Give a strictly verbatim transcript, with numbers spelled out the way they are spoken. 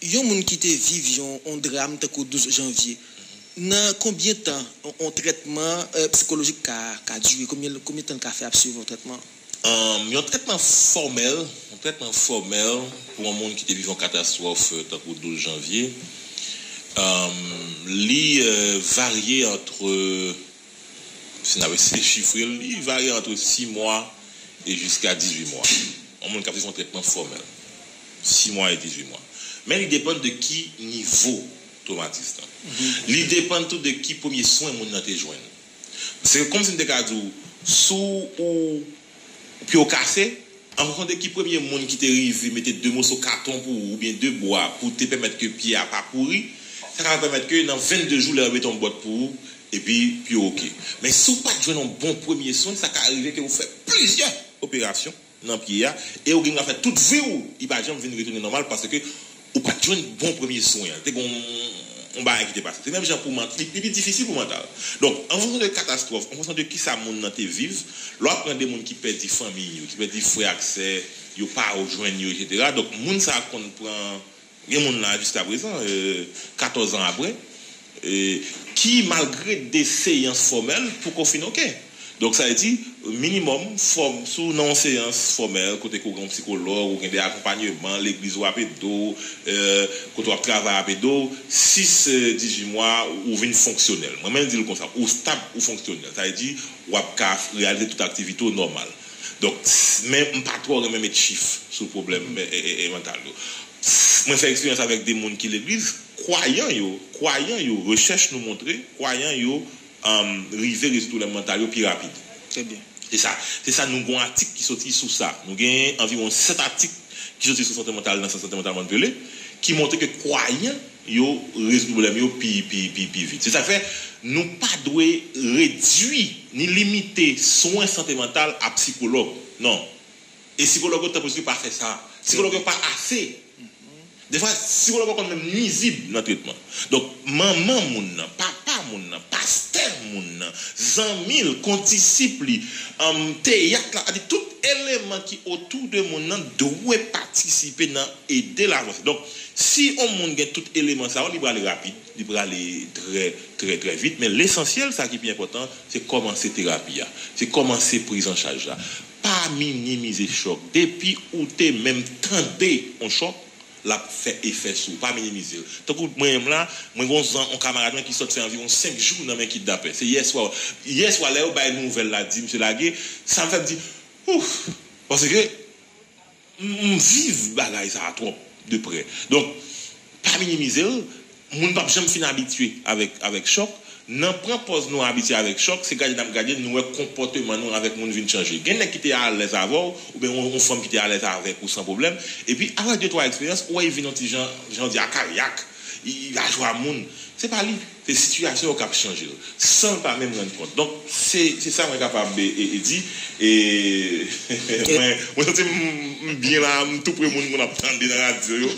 yon moun ki te viv yon, yon dram tankou douz janvye, nan konbyen tan yon, yon trètman, euh, sikolojik ka, ka dire? Konbyen, konbyen tan l ka fè ap swiv yon trètman? Um, yon trètman fòmèl, yon trètman fòmèl pou yon moun ki te viv yon katastwòf, euh, tankou douz janvye, um, li, euh, varye ant, si n ap eseye chifre l, li varye ant sis mwa e jiska dizuit mwa. Yon moun k ap viv yon trètman fòmèl, sis mwa e dizuit mwa. Men li depann de ki nivo twomatis lan. Li depann tou de ki premye swen moun nan te jwenn. Se kòmsi m te ka di w, si w, pye w kase, an fonksyon de ki premye moun ki te rive mete de moso katon pou ou oubyen de bwa pou te pèmèt ke pye a pa pouri, sa ka pèmèt ke nan vennde jou lè yo mete yon bòt pou ou, epi pye w oke. Men si w pa t jwenn yon bon premye swen, sa ka rive ke ou fè plizyè operasyon nan pye a, e ou gen dwa fè tout vi w, li pa janm vin retounen nòmal paske ou pa t jwenn bon premye swen an. Te gen yon, yon bagay ki te pase. Se menm jan pou mantal, li, li pi difisil pou mantal. Donk, an fonksyon de katastwòf, an fonksyon de kisa moun nan te viv, lè w ap pran de moun ki pèdi fanmi yo, ki pèdi frè ak sè, yo pa jwenn yo, etsetera. Donk, moun sa a konn pran, gen moun la jiska prezan, euh, katòz an apre, euh, ki malgre de seyans fòmèl, poko fin oke. Donk, sa vle di, minimòm, fòm, si w nan yon seyans fòmèl, kote ke w gen yon sikològ, ou gen de akonpanyeman, legliz ou ap ede w, euh, kote w ap travay ap ede w, sis, euh, dizuit mwa, ou vin fonksyonèl. Mwen menm, m di l konsa, ou stab, ou fonksyonèl. Sa vle di, w ap ka reyalize tout aktivite w nòmal. Donk, s-, men m pa twò renmen met chif sou pwoblèm, e, e, e, e mantal yo. S-, mwen fè eksperyans avèk de moun ki legliz, kwayan yo, kwayan yo, rechèch nou montre, kwayan yo, um, rive rezoud pwoblèm mantal yo pi rapid. Trè byen. Se sa, se sa, nou gen yon atik ki soti sou sa. Nou gen anviwon sèt atik ki soti sou sante mantal nan sant Sante Mantal Mòn Pele, ki montre ke kwayan yo rezoud pwoblèm yo pi, pi, pi, pi vit. Se sa k fè nou pa dwe redui ni limite swen sante mantal a psikològ. Non. E sikològ yo tanpri pa fè sa. Sikològ yo pa ase. Defwa, sikològ yo konn menm nwizib nan tretman. Donk, manman moun nan, papa moun nan, pastè moun nan, zanmi l, kondisip li, um, teyat la, adi tout eleman ki otou de moun nan dwe patisipe nan ede l avanse. Donk, si yon moun gen tout eleman sa yo, li prale rapid, li prale trè, trè, trè vit, men lesansyèl, sa ki pi enpòtan, se kòmanse terapi a, se kòmanse priz an chaj la. Pa minimize chòk. Depi ou te menm tande yon chòk, l ap fè efè sou ou. Pa minimize l. Tankou mwen menm la, mwen gen yon zan, yon kamarad mwen ki sot fè anviwon senk jou nan men kidnapè. Se yè swa, yè swa lè yo bay nouvèl la, di misye lage, sa m fè m di, ouf, paske m, m viv bagay sa a twòp de prè. Donk, pa minimize l, moun p ap janm fin abitye avèk, avèk chòk. Nan pran pòz nou abitye avèk chòk, se gade n ap gade, nou wè konpòteman nou avèk moun vin chanje. Gen nèg ki te alèz avè w, oubyen yon, yon fanm ki te alèz avèk ou san pwoblèm, epi apre de twa eksperyans, ou wè li vin yon ti jan, jan di a karyak, li, li lajwa moun. Se pa li, se sitiyasyon yo k ap chanje l. San l pa menm rann kont. Donk, se, se sa mwen kapab e, e, e di. E mwen, mwen santi m, m byen la, m tou pre moun, moun ap tande nan radyo yo.